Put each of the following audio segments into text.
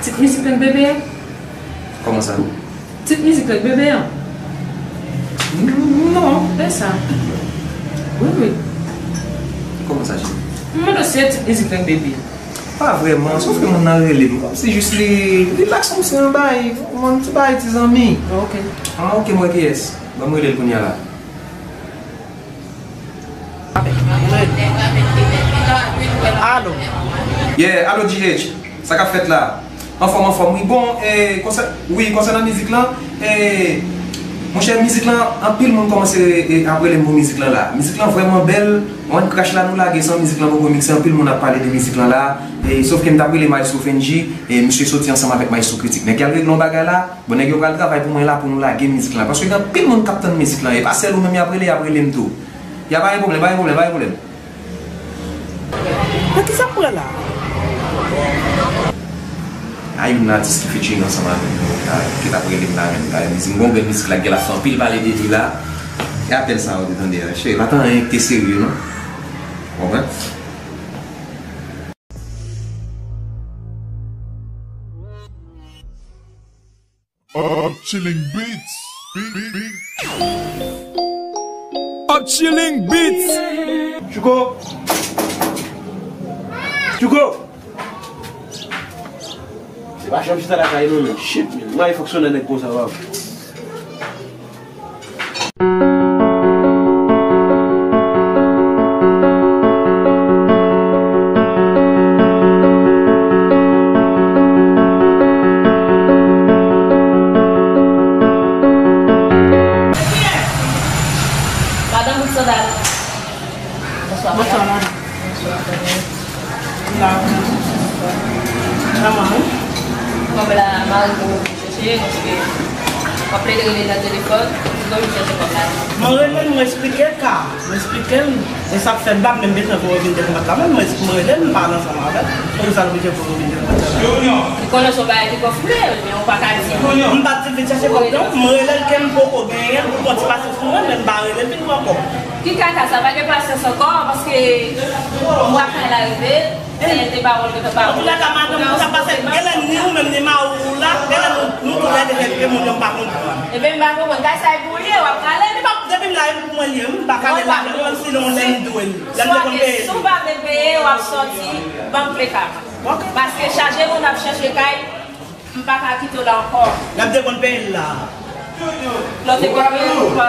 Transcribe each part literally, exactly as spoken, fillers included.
Tit mizik lan k Bebe a? Kòman sa? Tit mizik lan k Bebe a? Non. E sa? Wi, wi. Kòman sa, cheri? M mande w si e tit mizik lan k Bebe a. Pa vrèman, sòf ke moun nan rele m. Kòmsi jis li, li lak son se yon bay, yon ti bay ti zanmi. Ok. Ah, ok, m wè kiyès. Ban m rele l kounye a la. Alo. Yeah, alo G H. Sa k ap fèt la? Anfòm, anfòm, wi. Bon, e, konsè-, wi, konsènan mizik lan, e, monchè, mizik lan, anpil moun kòmanse, e, ap rele m pou mizik lan la. Mizik lan vrèman bèl. One Crash la nou lage san mizik lan poko mikse, anpil moun ap pale de mizik lan la. E, sòf ke m t ap rele Maestro Fenji, e, misye soti ansanm avèk Maestro Critic. Nèg y al regle yon bagay la. Bon, nèg yo pral travay pou mwen la pou nou lage mizik lan. Paske gen anpil moun k ap tann mizik lan. E pa sèl ou menm y ap rele, y ap rele m tou. Ya, pa gen pwoblèm, pa gen pwoblèm, pa gen pwoblèm. Men kisa k pran la? A youn nan atis ki featuring ansanm avèk nou, a, ki t ap rele m la menm. Gade mizik, m gon bèl mizik la, gen l ap fè anpil pale de li la. E apèl sa ou te tande a, cheri, pa t anyen ki te serye non. Ou konprann? Up Chilling Beats. Beat, beat. Up Chilling Beats. Tchouko. Tchouko. Se pa janm chita lakay non, men shit, men. Mwen fonksyonè nèg konsa, papa. Madanm Bout Sandal. Bonswa, madanm. Bonswa, madanm. La. Kòman ou? Kòm la, mari m chèche, paske m ap plede rele nan telefòn, li pa vin chèche kòb la. Mwen rele l, mwen eksplike l ka, mwen eksplike l, e sa k fè m pa menm bezwen pou yo vin devan pòt la, men mwen, mwen rele l, m pale ansanm avè l, poukisa l oblije pou yo vin devan pòt la? Li konnen se yon bagay ki konfime, men ou pa ka di. M pa t di l vin chèche kòb non, mwen rele l ke m poko genyen l, pou pran ti pasyans pou mwen, men m pa rele l vin pran kòb. Ki kaka sa, pa gen pasyans ankò, paske mwa kay la rive, se de pawòl ke papa. Antoulèka, madanm, pou sa pase, genlè ni ou menm, ni mari w la, genlè nou, nou toulède gen de moun yo m pa konprann. Ebyen, m pa konprann. Kay sa e pou ou li ye, w ap prale? Li pa, depi m la, e pou mwen li ye, m pa prale la, menm si lè yon lè m dwe l, lè m te konn peye. Si w pa vle peye, w ap sòti, ban m kle kay mwen. Paske chaje moun ap chache kay, M pa ka kite w la ankò. N ap dekonn peye l la. Lè w te konn peye l, ou pa,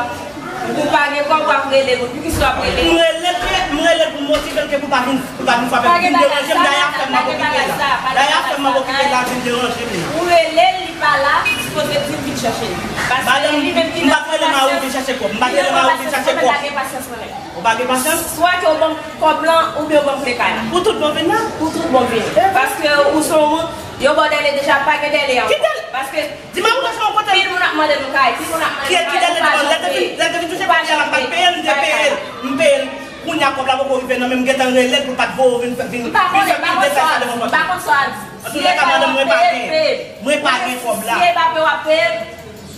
ou pa gen kòb, w ap rele moun. Poukisa w ap rele? M rele l, m rele l pou m motive l ke pou pa vin, pou pa vin frape m, vin deranje m, dayè afè m m ap okipe la. Dayè afè m m ap okipe la, vin deranje m la. Ou rele l, li pa la, ou sipoze di l vin chèche l. Paske li menm ki la. Madanm, m pa t rele mari w vin chèche kòb. M pa t rele mari w vin chèche kòb. Ou pa gen pasyans mwen menm. Ou pa gen pasyans? Swa ke w ban m kòb lan, oubyen w ban m kle kay la. Pou tout bon vin la? Pou tout bon vin. Paske ou se yon moun, yo ba w dèle deja, pa gen dèle ankò. Ki dèle? Paske di m a ou se yon kote. Pil moun ap mande nou kay, pil moun ap mande nou kay. Ki dèle devan? Lè te fin, lè te fin touche papye a la, m pa t peye l, m te peye l. M peye l. Kounye a kòb la poko rive nan men m, m gentan rele l pou l pa t voye w vin fè, vin, vin fè pil detay sa devan pòt la. M pa konn sa w ap di. Antoulèka, madanm, mwen pa gen. Mwen pa gen kòb la. Si e pa peye, w ap peye l.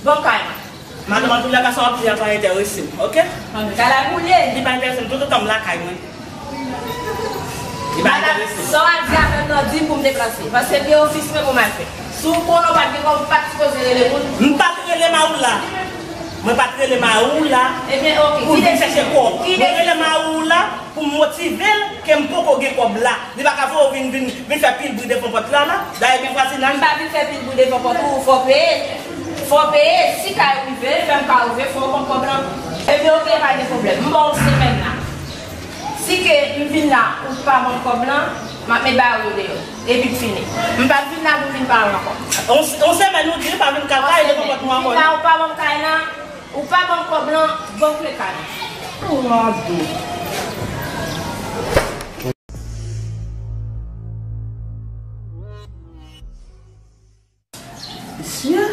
Ban m kay mwen. Madanm, antoulèka, sa w ap di a pa enterese m, oke? Antoulèka, la pou li ye. Li pa enterese m, toutotan m lakay mwen. Li pa enterese m. Sa w ap di a menm nan di m pou m deplase. Paske gen ofis mwen pou m al fè. Si w konnen w pa t gen kòb, ou pa t sipoze rele moun. M pa t rele mari w la. Mwen pa t rele mari w la. Ebyen, oke. Pou l vin chèche kòb. Mwen rele mari w la pou m motive l ke m poko gen kòb la. Li pa ka voye w vin, vin, vin fè pil bri devan pòt la, la. Dayè, gen vwazinaj. M pa vin fè pil bri devan pòt ou, fò w peye. Fò w peye. Si kay ou rive, fè m kay ou rive, fò w ban m kòb lan. Ebyen, oke, pa gen pwoblèm. M ba w semèn la. Si ke m vin la, ou pa ban m kòb lan, m ap met bari w deyò. Epi fini. M p ap vin la pou m vin pale ankò. On, on semèn ou di li pa vin kay la, e devan pòt mwen ankò. Si la ou pa ban m kay la, ou pa ban m kòb lan, ban m kle kay la. Ou ado. Mesye.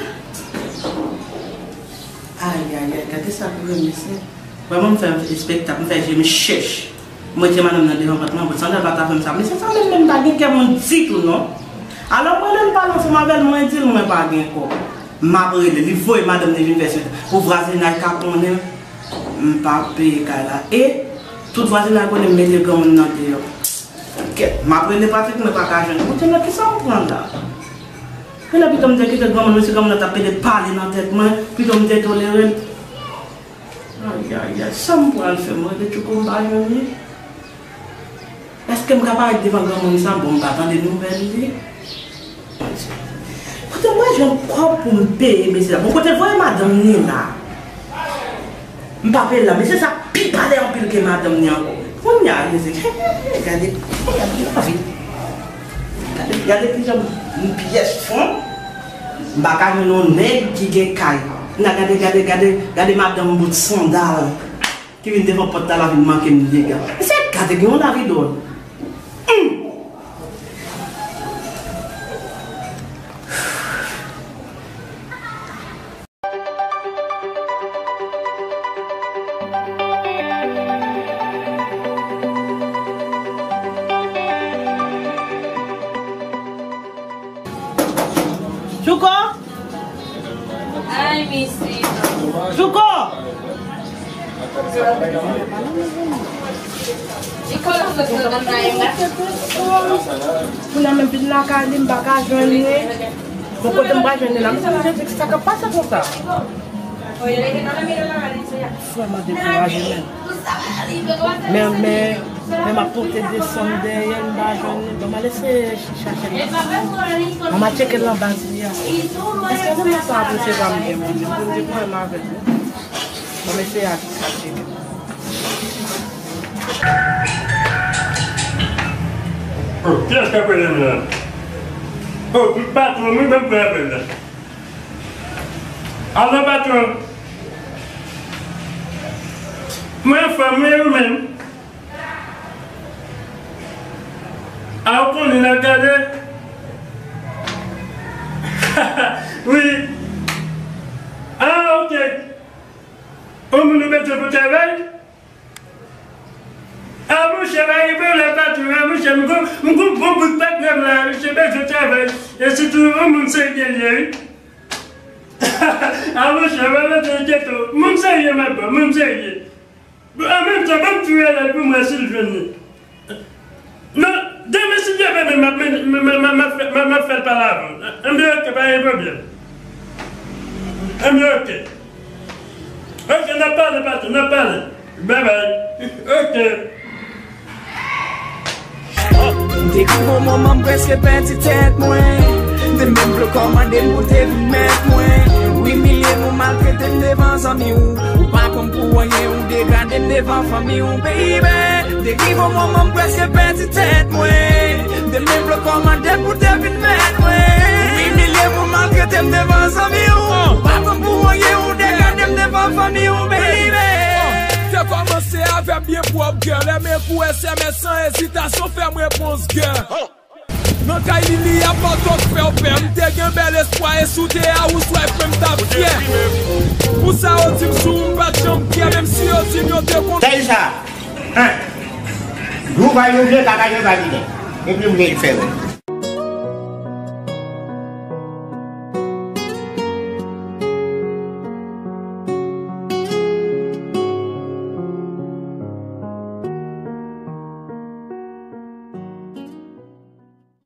Ayayay, gade sa pou yon mesye. Vrèman, m fè espektak, m fè je m chèch. M wete madanm nan devan pòt mwen, bon, Sandra pa ta fè m sa. Mesye sa menm, menm pa gen kè moun ditou, non. Alò, mwen, lè m pale ansanm avè l, mwen di l mwen pa gen kòb. M ap rele, li voye madanm li vin fè sou pou vwazinaj ka konnen m pa peye kay la. E tout vwazinaj konnen m mete granmoun nan deyò. Kèt, m ap rele Patrick, mwen pa ka jwenn. Kote nan kisa m pran la? Lè pito m te kite granmoun, mesye granmoun nan t ap pede pale nan tèt mwen, pito m te tolere l. Ayayay, sa m pral fè, m rele Tchouko m pa jwenn li. Èske m ka parèt devan granmoun sa? Bon, m pa tande nouvèl li. Kote m pral jwenn kòb pou m peye mesye la? Bon, kote l voye madanm ni la? M pa peye l la, mesye sa pi pale anpil ke madanm ni ankò. Kounye a, mesye, gade, gade, gade, gade kijan m pyès fon. M pa ka jwenn yon nèg ki gen kay. N a gade, gade, gade, gade madanm bout sandal ki vin devan pòt la, la vin manke m dega. Mesye, gade gen yon lavi dwòl. Hum! Tchouko! Ay, mesye. Tchouko! Kounye a menm vin lakay li, m pa ka jwenn li. Bon, kote m pral jwenn li la? M sonje di ki sa k ap pase konsa. Vrèman dekouraje menm. Men, men, men m ap monte desann dèyè l, m pa jwenn li. Bon, m al eseye chache l. Mwen m al tcheke l anba ti a. Èske se moun sa ap resevwa m byen, Bondye? Bondye pran m avèk ou. Mwen m eseye al tcheke l. Oh, kiyès k ap rele m la? Oh, patwon, wi, ban m pran apèl la. Alo, patwon. Mwen anfòm, wi, ou menm? A, ou konnen n ap gade? Wi. A, ok. Yon moun ou bezwen pou travay? A, monchè, pa gen pwoblèm, patwon, a, monchè, m gon, m gon bon bout patnè m la, monchè, bezwen travay. E sitou, yon moun serye l ye, wi. A, monchè, pa mete enkyete w. Moun serye m ap ba w, moun serye. Bon, an menm tan, ban m tou relè l pou m wè si l jwenn li. Non, demen si Dye vle, men m ap, men, men, men, men, m ap fè, m ap, m ap fè l pale avè w. Anben, ok, pa gen pwoblèm. Anben, ok. Ok, n ap pale, patwon, n ap pale. Bye bye. Ok. M te rive yon moman m prèske pèdi tèt mwen. M te menm vle kòmande m pou te vin mèt mwen. Ou imilye m, ou maltrete m devan zanmi w. Ou pa pran m pou anyen, ou degrade m devan fanmi w, baby. M te rive yon moman m prèske pèdi tèt mwen. M te menm vle kòmande m pou te vin mèt mwen. Ou imilye m, ou maltrete m devan zanmi w. Ou pa pran m pou anyen, ou degrade m devan fanmi w, baby. Te kòmanse avè m byen pwòp, girl. Lè m ekri w S M S san ezitasyon, fè m repons, girl. Nan kay Lili a pa w t ap fè w pè. M te gen bèl espwa e si w te housewife mwen m t ap fyè. Pou sa yo di m sou ou m pa t janm kyè, menm si yo di m yo te konn. Tèl sa. Hein. Jou va rive, kaka yo va vide. Epi m vle fè wè.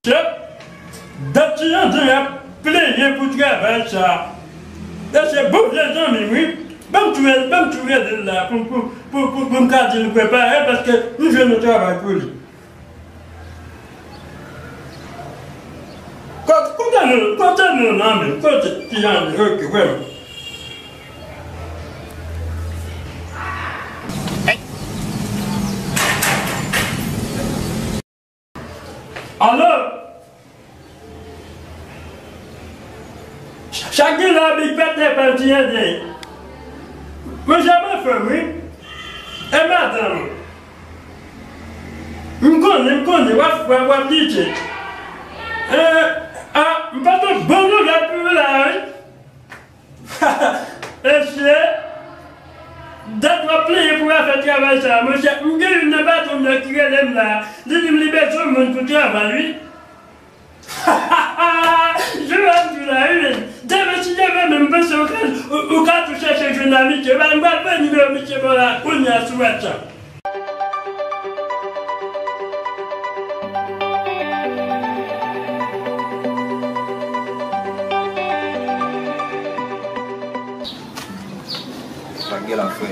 Chèf, dat ti André ap plenyen pou travay sa. E se bon vye zanmi m, wi. Ban m tou rele, ban m tou rele l la pou, pou, pou, pou, pou m ka di l prepare, paske m jwenn yon travay pou li. Kote, kote nou, kote nou nan men, kote ti André, ok, vrèman. Alo? Chak gen la big pèt nèg pa ti André. Mwen janm anfòm, wi. E madanm? M konnen, m konnen, w ap, w ap, w ap lite. E, a, m pa t yon bon nouvèl pou ou la, wi. Mesye, dat w ap plenyen pou afè travay sa a, monchè. M gen youn nan patwon m nan ki rele m la. Li di m li bezwen moun pou travay, wi. Jan w ap di la, wi, men. Demen, si Dye vle, men m panse ou ka, ou, ou ka tou chèche jwenn amitye. Ba, m pral voye nimewo misye ba w la kounye a sou WhatsApp. Gen la, frè.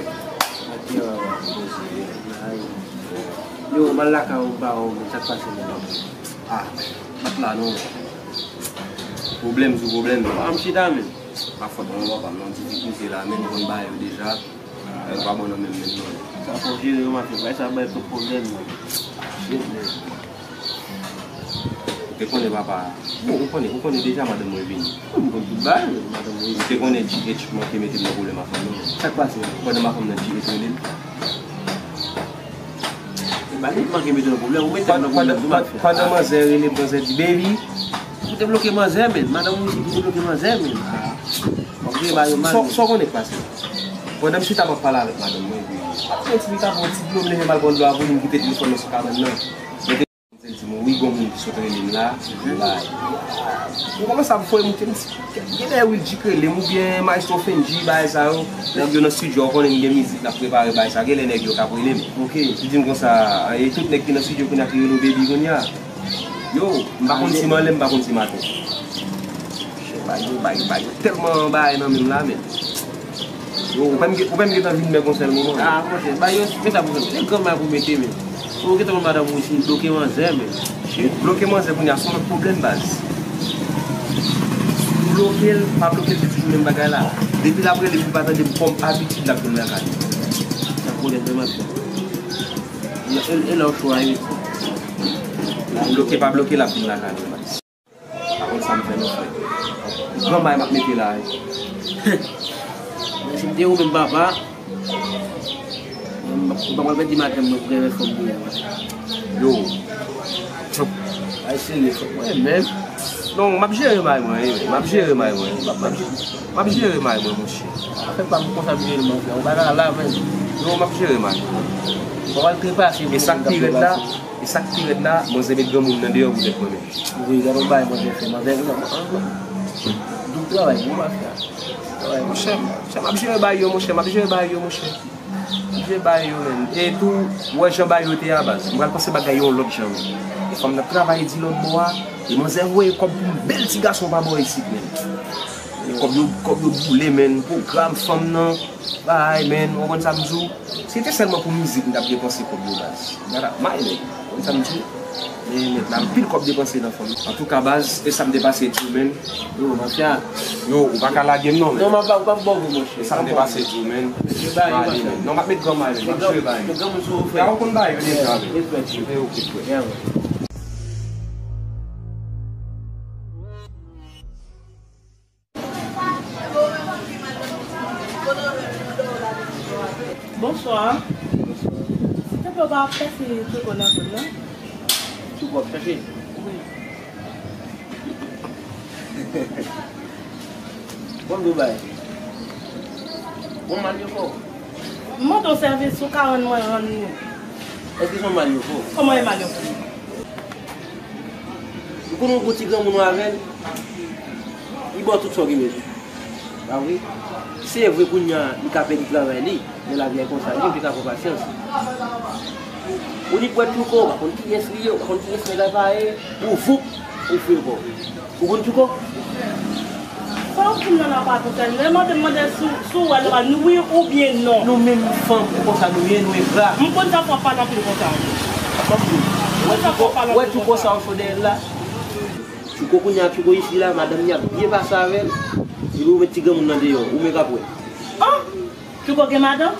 Yo, m al lakay ou, m pa wè w, men sa k pase menm? Ah, pa t la non. Pwoblèm sou pwoblèm. Pa m chita menm. Pa fòt mwen, papa m nan difikilte la, men nou konn bagay yo deja. Bagay yo pa bon nan menm menm non. Sa fò jere yo, mafya. Bagay sa bay twòp pwoblèm non. Shit, man. Ou te konnen papa. Bon, ou konnen, ou konnen deja madanm mwen vini. M konn tout bagay, madanm mwen vini. Ou te konnen G H manke mete m nan pwoblèm ak fanmi mwen. Sa k pase? Pandan m ak fanm nan, G H rele m. E ba li manke mete nan pwoblèm, ou mete m nan pwoblèm tou, mafya. Pandan manzè rele m, manzè di, "Baby." Ou te bloke manzè, men. Madanm ou te bloke manzè, men. Ou te ba yo mal. Sa w konnen k pase? Pandan m chita m ap pale avèk madanm mwen, epi m ap pran ti pita, pran ti dlo, m leve m al pran dlo a pou li, m kite telefòn nan sou kabann nan. Manzè di m, "Wi, gon moun ki sot rele m la." Ou kòmanse ap voye m, m di, "Genlè Will G rele m, oubyen Maestro Fenji, bagay sa yo." Nèg yo nan estidyo, ou konnen m gen mizik, n ap prepare bagay sa, genlè nèg yo k ap rele m. Li di m konsa, e tout nèg ki nan estidyo kounye a ki rele w baby kounye a. Yo, m pa konn si m anlè, m pa konn si m atè. Bagay yo, bagay, bagay yo tèlman bagay nan men m la, men. Yo, ou pa m gen, ou pa m gentan vin men konsèy moman. Ah, monchè, bagay yo, men sa pou fè. Se granmay pou mete, men. Ou gentan konn madanm ou isi, bloke manzè, men. Shit, bloke manzè kounye a, se yon lòt pwoblèm, baz. Bloke l, pa bloke l, se toujou menm bagay la. Depi l ap rele m, m pa tande m, kòm abitid l ap vin lakay. Sa pwoblèm, men, mafya. E, e, e lè w cho a, wi. Bloke, pa bloke, l ap vin lakay mwen. Pa konn sa m fè non, frè. Granmay m ap mete la, wi. Men si m te ou menm papa, m pa pral pèdi madanm mwen pou gen fanm pou mwen. Yo. Ay serye, fòk mwen menm. Non, m ap jere may mwen, wi. M ap jere may mwen. M ap, m ap, m ap jere may mwen, monchè. Afè pa m konsa m jere l, monchè. Ou pa la la, men. Non, m ap jere may mwen. Ou pral trepase. E sa k pi rèd la, e sa k pi rèd la, manzè met granmoun nan deyò pou tèt mwen menm. Wi, gade yon bagay manzè fè. Manzè, non, non. Doub travay, gwo mafya. Travay, monchè, monchè, m ap jere bagay yo, monchè, m ap jere bagay yo, monchè. M ap jere bagay yo, menm. E tou, ou wè jan bagay yo te a, baz. M pral panse bagay yo yon lòt jan, menm. E fanm nan ap travay di lòt bò a. E manzè voye kòb pou yon bèl ti gason pa bò isit, menm. E kòb yo, kòb yo boule, menm. Pwogram fanm nan. Bay, men, ou konn sa m di w? Si se te sèlman pou mizik, m t ap gen panse kòb yo, baz. Gad ap may, men. Ou konn sa m di w? Men, men, m anpil kòb depanse nan fanm. Antouka, baz, e sa m te pase di w, men. Yo, mafya. Yo, ou pa ka lage m, non, men. Non, m ap, m ap ba w gou, monchè. E sa m te pase di w, men. M ale, men. Non, m ap met granm, men. M ap jere, bay. Met granm sou ou, frè. Ou konn bay yo deja, men. Respè, tchou. Ok, ok, frè. Yeah, man. Bonswa. Silteplè, ou pa ap chèche Tchouko nan zòn nan? Tchouko ap chèche? Wi. Bon, Dubai. Bon, Malyofò. M mande w sèvis, ou ka rann mwen rann ou. Èske se yon Malyofò? Kòman e Malyofò? Ou konnen yon gwo ti granmoun ou avè l, li ba w tout sa w gen bezwen. Pa vre? Se vre, kounye a, li ka pèdi travay li, men lavi a konsa, li oblije ka pran pasyans. Ou ni pwèt Tchouko, ou pa konn kiyès li ye, ou pa konn kiyès nèg la pa ye, ou voup, ou fè kò w. Ou konn Tchouko? Sa w di m nan la pa konsène m. Mwen te mande si, si w wè l, nou wi oubyen non. Nou menm fanm, ou konn sa nou ye, nou engra. M konn sa fò w pale anpil konsa. Ou wè Tchouko, ou wè Tchouko sa w sou dèyè l la? Tchouko kounye a, Tchouko isi la, madanm li ap byen pase avè l. Epi ou met ti granmoun nan deyò, ou menm k ap wè. An! Tchouko gen madanm?